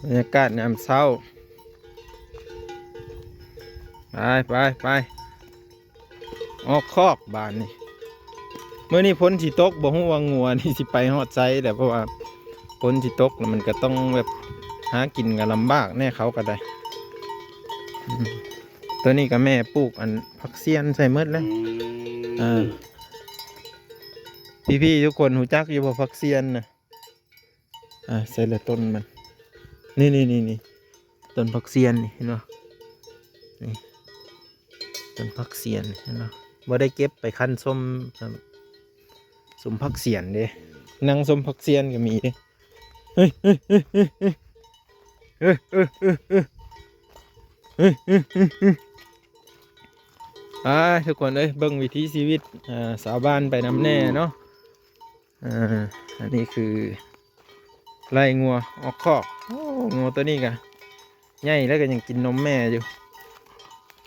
ບັນຍາກາດຍາມເຊົ້າ ໄປ ໄປ ໄປ ອອກຄອກບາດນີ້. ມື້ນີ້ຝົນຊິຕົກ ບໍ່ຮູ້ວ່າງົວນີ້ຊິໄປຮອດໃສແຫຼະ ເພາະວ່າຝົນຊິຕົກແລ້ວມັນກໍຕ້ອງແບບຫາກິນກໍລຳບາກແດ່ ເຂົາກໍໄດ້. ອືມ ຕົວນີ້ກໍແມ່ປູກອັນຜັກຊຽນໃສ່ໝົດແລ້ວ. ອືມ ເອີ ພີ່ໆ ທຸກຄົນຮູ້ຈັກຢູ່ບໍ່ ຜັກຊຽນນະ? ອ່າ ໃສ່ລະຕົ້ນມັນ ນີ້ໆໆໆ ຕົ້ນຜັກຊຽນນີ້ ເຫັນບໍ່? ນີ້ ຕົ້ນຜັກຊຽນ ເຫັນບໍ່? ບໍ່ໄດ້ເກັບໄປຄັ້ນສົ້ມ ສົ້ມຜັກຊຽນເດ້ ນັ່ງສົ້ມຜັກຊຽນກໍມີເດ້. ເຮີ້ຍ ເຮີ້ຍ ເຮີ້ຍ ເຮີ້ຍ ເຮີ້ຍ ເຮີ້ຍ ເຮີ້ຍ ເຮີ້ຍ ເຮີ້ຍ ເຮີ້ຍ ເຮີ້ຍ ເຮີ້ຍ ອ່າ ທຸກຄົນເອີຍ ເບິ່ງວິຖີຊີວິດ ອ່າ ຊາວບ້ານໄປນຳແດ່ເນາະ. ອ່າ ອັນນີ້ຄືໄລ່ງົວອອກຄອກ. ໂອ້ ງົວຕົວນີ້ກະໃຫຍ່ແລ້ວ ກໍຍັງກິນນົມແມ່ຢູ່.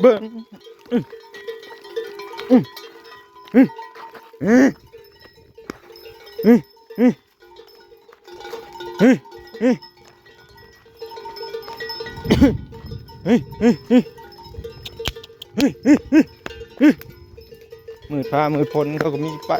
ເບິ່ງ ມືດຟ້າມືດຝົນເຂົາກໍມີໄປ.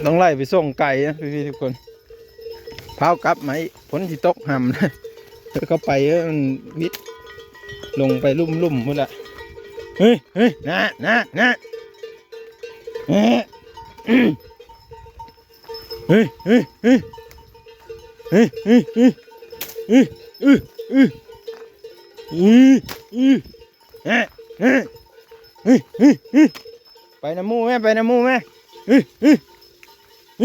ຕ້ອງໄລ່ໄປສົ່ງໄກນະ ພີ່ໆ ທຸກຄົນ. ພາວກັບມາອີກ ຝົນຊິຕົກຫຳ ເຂົາໄປ ເອີ ມັນວິດລົງໄປລຸ່ມໆ ພຸ້ນລະ. ເຮີ້ຍ ເຮີ້ຍ ນະ ນະ ນະ ເຮີ້ຍ ເຮີ້ຍ ເຮີ້ຍ ໄປນຳໝູ່ແມ້ ໄປນຳໝູ່ແມ້. ໂອ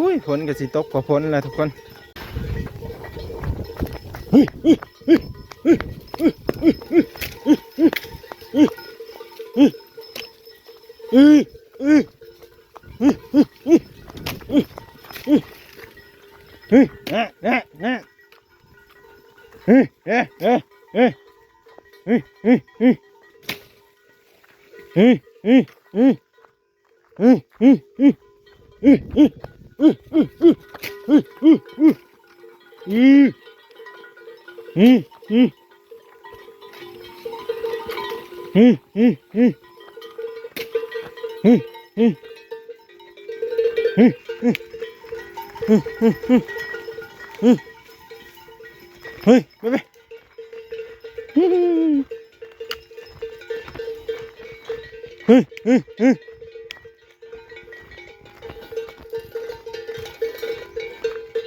້ຍ ຝົນກໍຊິຕົກພໍພົ້ນແລ້ວທຸກຄົນ. ເຮີ້ຍ ໄປ ໄປ ເຮີ້ຍ ເຮີ້ຍ ເຮີ້ຍ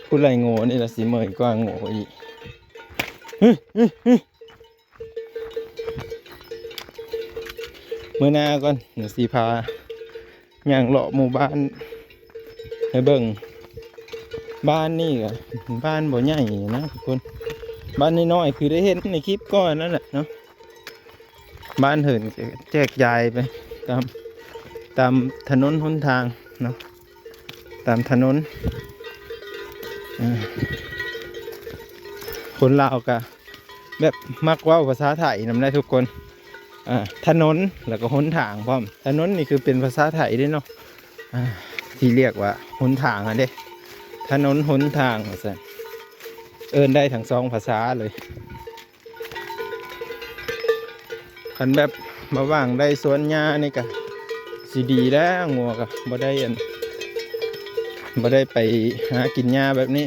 ຜູ້ໄລ່ໂງ່ນີ້ລະຊິເມື່ອຍກວ່າໂງ່ອີກ. ເຮີ້ຍ ເຮີ້ຍ ເຮີ້ຍ ເມືອນາກ່ອນ ດຽວຊິພາຍ່າງເລາະໝູ່ບ້ານໃຫ້ເບິ່ງ. ບ້ານນີ້ກໍບ້ານບໍ່ໃຫຍ່ນະທຸກຄົນ ບ້ານນ້ອຍໆ ຄືໄດ້ເຫັນໃນຄລິບກ່ອນນັ້ນແຫຼະເນາະ. ບ້ານເຮືອນແຈກຢາຍໄປຕາມ ຕາມຖະໜົນຫົນທາງເນາະ ຕາມຖະໜົນ. ເອີ ຄົນລາວກະແບບມັກເວົ້າພາສາໄທນຳໄດ໋ທຸກຄົນ. ອ່າ ຖະໜົນ ແລ້ວກໍຫົນທາງພ້ອມ. ຖະໜົນນີ້ຄືເປັນພາສາໄທເດ້ເນາະ ອ່າ ທີ່ລຽກວ່າຫົນທາງຫັ້ນເດ້ ຖະໜົນຫົນທາງວ່າຊັ້ນ ເອີ້ນໄດ້ທັງສອງພາສາເລີຍ. ຄັນແບບມາຫວ່າງໄດ້ສວນຫຍ້ານີ້ກະຊິດີແລ້ວ ງົວກະບໍ່ໄດ້ອັນ ບໍ່ໄດ້ໄປຫາກິນຫຍ້າແບບນີ້.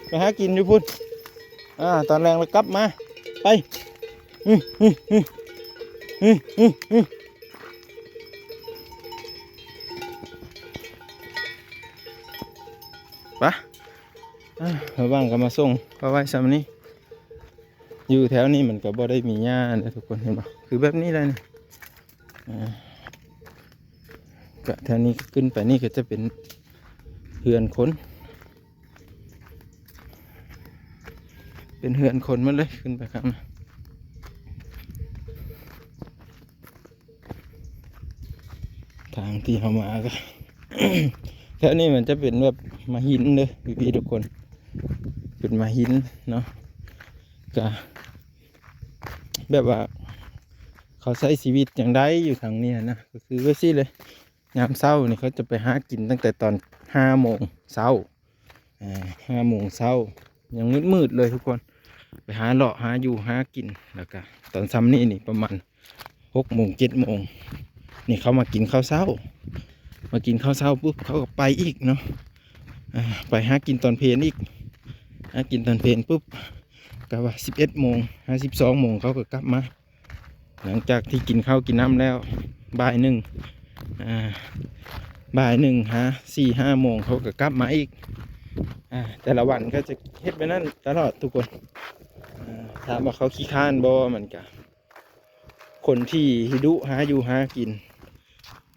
ໄປຫາກິນຢູ່ພຸ້ນ. ອ່າ ຕອນແລງລະກັບມາ. ໄປ. ອື ອື ອື ອື ອື ອື. ປະ ອ່າ ລະຫວ່າງກໍມາສົ່ງເຂົາໄວ້ຊ່ຳນີ້. ຢູ່ແຖວນີ້ມັນກໍບໍ່ໄດ້ມີຫຍ້ານະທຸກຄົນ ເຫັນບໍ່? ຄືແບບນີ້ແຫຼະນີ້. ອ່າ ກະແຖວນີ້ຂຶ້ນໄປນີ້ກໍຈະເປັນເຮືອນຄົນ ເປັນເຮືອນຄົນໝົດເລີຍ ຂຶ້ນໄປຂ້າງໜ້າ. ທາງທີ່ເຮົາມາກໍ ແຖວນີ້ມັນຈະເປັນແບບມາຫີນເດີພີ່ໆທຸກຄົນ ເປັນມາຫີນເນາະ. ກະແບບວ່າເຂົາໃຊ້ຊີວິດຈັ່ງໃດຢູ່ທາງນີ້ນະ ກໍຄືວ່າຊີ້ເລີຍ. ຍາມເຊົ້ານີ້ເຂົາຈະໄປຫາກິນຕັ້ງແຕ່ຕອນຫ້າໂມງເຊົ້າ ອ່າ ຫ້າໂມງເຊົ້າ ຍັງມືດໆເລີຍທຸກຄົນ ໄປຫາເລາະຫາຢູ່ຫາກິນ. ແລ້ວກະຕອນຊ່ຳນີ້ນີ້ປະມານຫົກໂມງເຈັດໂມງນີ້ ເຂົາມາກິນເຂົ້າເຊົ້າ ມາກິນເຂົ້າເຊົ້າປຸບ ເຂົາກໍໄປອີກເນາະ. ອ່າ ໄປຫາກິນຕອນເພນອີກ ຫາກິນຕອນເພນປຸບ ກະວ່າສິບເອັດໂມງຫາສິບສອງໂມງ ເຂົາກໍກັບມາ. ຫຼັງຈາກທີ່ກິນເຂົ້າກິນນ້ຳແລ້ວ ບ່າຍໜຶ່ງ ອ່າ ບ່າຍໜຶ່ງຫາສີ່ຫ້າໂມງ ເຂົາກໍກັບມາອີກ. ອ່າ ແຕ່ລະວັນກໍຈະເຮັດແບບນັ້ນຕະຫຼອດທຸກຄົນ. ອ່າ ຖາມວ່າເຂົາຂີ້ຄ້ານບໍ່? ມັນກະ ຄົນທີ່ດຸຫາຢູ່ຫາກິນ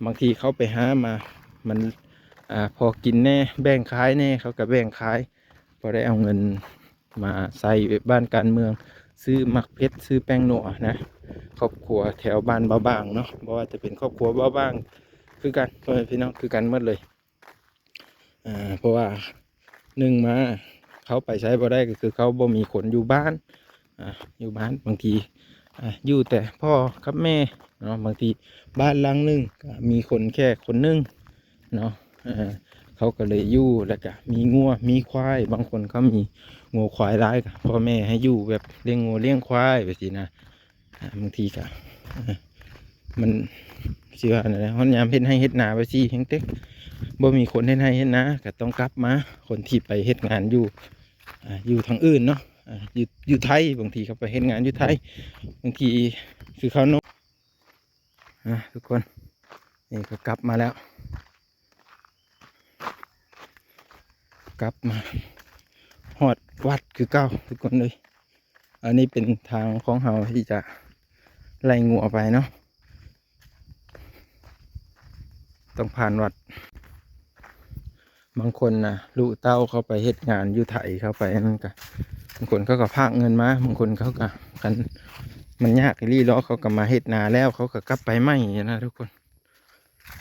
ບາງທີເຂົາໄປຫາມາ ມັນ ອ່າ ພໍກິນແດ່ ແບ່ງຂາຍແດ່ ເຂົາກໍແບ່ງຂາຍ ພໍໄດ້ເອົາເງິນ ມາໃຊ້ເວຍກບ້ານການເມືອງ ຊື້ໝາກເຜັດ ຊື້ແປ້ງນົວນະ. ຄອບຄົວແຖວບ້ານບ່າວບາງເນາະ ບໍ່ວ່າຈະເປັນຄອບຄົວບ່າວບາງຄືກັນ ພໍ່ແມ່ພີ່ນ້ອງ ຄືກັນໝົດເລີຍ. ອ່າ ເພາະວ່າໜຶ່ງມາ ເຂົາໄປໃສບໍ່ໄດ້ ກໍຄືເຂົາບໍ່ມີຄົນຢູ່ບ້ານ ອ່າ ຢູ່ບ້ານ ບາງທີ ອ່າ ຢູ່ແຕ່ພໍ່ກັບແມ່ເນາະ. ບາງທີບ້ານຫຼັງໜຶ່ງກໍມີຄົນແຄ່ຄົນໜຶ່ງ ເນາະ ເອີ ເຂົາກໍເລີຍຢູ່ ແລ້ວກະມີງົວມີຄວາຍ ບາງຄົນເຂົາມີງົວຄວາຍຫຼາຍ ກໍພໍ່ແມ່ໃຫ້ຢູ່ແບບລ້ຽງງົວລ້ຽງຄວາຍແບບຊີ້ນະ. ອ່າ ບາງທີກໍ ເອີ ມັນຊິວ່າແນວໃດ ຮອດຍາມເຮັດໄຮ່ເຮັດນາແບບຊີ້ ແຮງເຕັກ ບໍ່ມີຄົນເຮັດໄຮ່ເຮັດນາ ກໍຕ້ອງກັບມາ. ຄົນທີ່ໄປເຮັດງານຢູ່ ອ່າ ຢູ່ທາງອື່ນເນາະ ອ່າ ຢູ່ ຢູ່ໄທ ບາງທີເຂົາໄປເຮັດງານຢູ່ໄທ ບາງທີຄືເຂົາເນາະ ອ່ະ ທຸກຄົນ ນີ້ກໍກັບມາແລ້ວ ກັບມາຮອດວັດຄືເກົ່າທຸກຄົນເອີຍ. ອັນນີ້ເປັນທາງຂອງເຮົາທີ່ຈະໄລ່ງົວໄປເນາະ ຕ້ອງຜ່ານວັດ. ບາງຄົນນະ ລູກເຕົ້າເຂົາໄປເຮັດງານຢູ່ໄທ ເຂົາໄປນັ້ນກະ ບາງຄົນເຂົາກໍພາກເງິນມາ ບາງຄົນເຂົາກໍ ຄັນມັນຍາກອີ່ຫຼີເນາະ ເຂົາກໍມາເຮັດນາແລ້ວ ເຂົາກໍກັບໄປໃໝ່ນະທຸກຄົນ.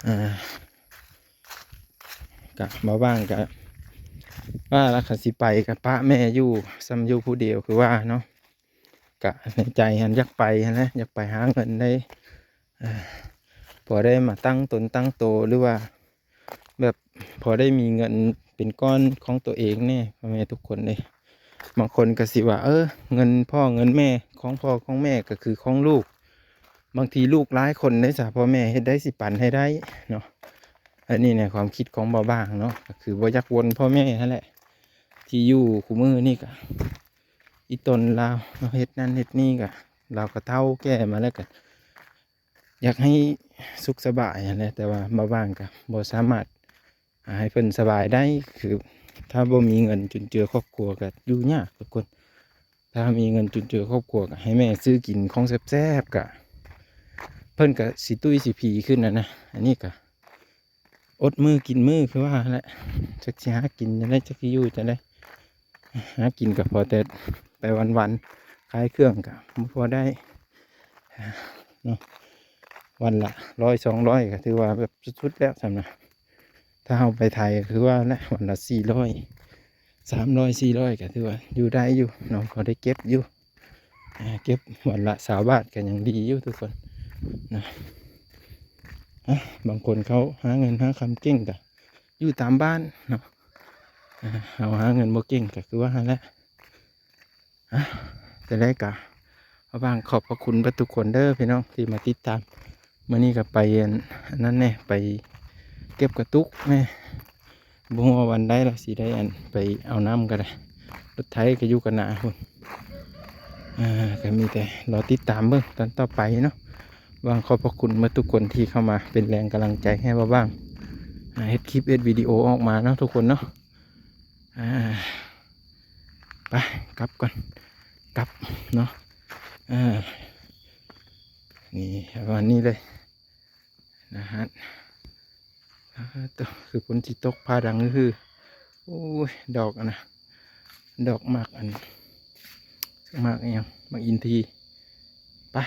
ອ່າ ກະບໍ່ວ່າງກະວ່າລະ ຄັນຊິໄປກະປະແມ່ຢູ່ ສ່ຳຢູ່ຜູ້ດຽວຄືວ່າເນາະ. ກະໃນໃຈຫັ້ນຢາກໄປຫັ້ນແຫຼະ ຢາກໄປຫາເງິນໄດ້ ເອີ ພໍໄດ້ມາຕັ້ງຕົນຕັ້ງໂຕ ຫຼືວ່າແບບພໍໄດ້ມີເງິນເປັນກ້ອນຂອງຕົວເອງແດ່ ພໍ່ແມ່ທຸກຄົນເດ້. ບາງຄົນກໍຊິວ່າ ເອີ ເງິນພໍ່ເງິນແມ່ ຂອງພໍ່ຂອງແມ່ກໍຄືຂອງລູກ. ບາງທີລູກຫຼາຍຄົນເດ້ຊະ ພໍ່ແມ່ເຮັດໃດຊິປັນໃຫ້ໄດ້ເນາະ. ອັນນີ້ໃນຄວາມຄິດຂອງບ່າວບາງເນາະ ກໍຄືບໍ່ຢາກວົນພໍ່ແມ່ຫັ້ນແຫຼະ ທີ່ຢູ່ຄູ່ມື້ນີ້ກະ ອີ່ຕົນລາວເນາະ ເຮັດນັ້ນເຮັດນີ້ກະ ລາວກໍເຖົ້າແກ່ມາແລ້ວ ກໍຢາກໃຫ້ສຸກສະບາຍຫັ້ນແຫຼະ ແຕ່ວ່າບ່າວບ່າງກໍບໍ່ສາມາດ ອ່າ ໃຫ້ເພິ່ນສະບາຍໄດ້ ຄືຖ້າບໍ່ມີເງິນຈຸນເຈືອຄອບຄົວກໍຢູ່ຍາກທຸກຄົນ. ຖ້າມີເງິນຈຸນເຈືອຄອບຄົວກໍໃຫ້ແມ່ຊື້ກິນຂອງແຊບໆ ກໍເພິ່ນກໍຊິຕຸ້ຍຊິຜີຂຶ້ນຫັ້ນນະ. ອັນນີ້ກໍອົດມື້ກິນມື້ຄືວ່າຫັ້ນແຫຼະ ຈັກຊິຫາກິນຈັ່ງໃດ ຈັກຊິຢູ່ຈັ່ງໃດ. ຫາກິນກໍພໍແຕ່ໄປວັນໆ ຂາຍເຄື່ອງກໍບໍ່ພໍໄດ້ເນາະ ວັນລະຮ້ອຍສອງຮ້ອຍ ກໍຖືວ່າແບບສຸດໆແລ້ວຊ້ຳນະ. ຖ້າເຮົາໄປໄທກໍຄືວ່າແຫຼະ ວັນລະສີ່ຮ້ອຍ ສາມຮ້ອຍ ສີ່ຮ້ອຍ ກໍຖືວ່າຢູ່ໄດ້ຢູ່ເນາະ ພໍໄດ້ເກັບຢູ່. ອ່າ ເກັບວັນລະຊາວບາດກໍຍັງດີຢູ່ທຸກຄົນນະ. ອ່າ ບາງຄົນເຂົາຫາເງິນຫາຄຳເກັ່ງກໍຢູ່ຕາມບ້ານເນາະ. ອ່າ ເຮົາຫາເງິນບໍ່ເກັ່ງກໍຄືວ່າຫັ້ນແຫຼະ. ອ່າ ຈັ່ງໃດກໍຂໍບາງຂອບພະຄຸນເບິດທຸກຄົນເດີພີ່ນ້ອງທີ່ມາຕິດຕາມ. ມື້ນີ້ກໍໄປອັນ ອັນນັ້ນແດ່ ໄປເກັບກະຕຸກແດ່. ບໍ່ຮູ້ວ່າວັນໃດລະຊິໄດ້ອັນໄປເອົານ້ຳກໍໄດ້. ລົດໄຖກໍຢູ່ກັນໜ້າພຸ້ນ. ອ່າ ກໍມີແຕ່ລໍຕິດຕາມເບິ່ງຕອນຕໍ່ໄປເນາະ. ຫວັງຂອບພະຄຸນເບິດທຸກຄົນທີ່ເຂົ້າມາເປັນແຮງກຳລັງໃຈໃຫ້ບ່າວບ່າງ ອ່າ ເຮັດຄລິບເຮັດວິດີໂອອອກມາເນາະທຸກຄົນເນາະ. ອ່າ ໄປກັບກ່ອນ ກັບເນາະ. ອ່າ ນີ້ປະມານນີ້ເລີຍ ນະຮະ. ອ່າ ໂຕ ຄືຝົນຊິຕົກ ຟ້າດັງອື້ອ. ໂອ້ຍ ດອກອັນນະ ດອກໝາກອັນ ໝາກອີ່ຫຍັງ ໝາກອິນທີ. ໄປ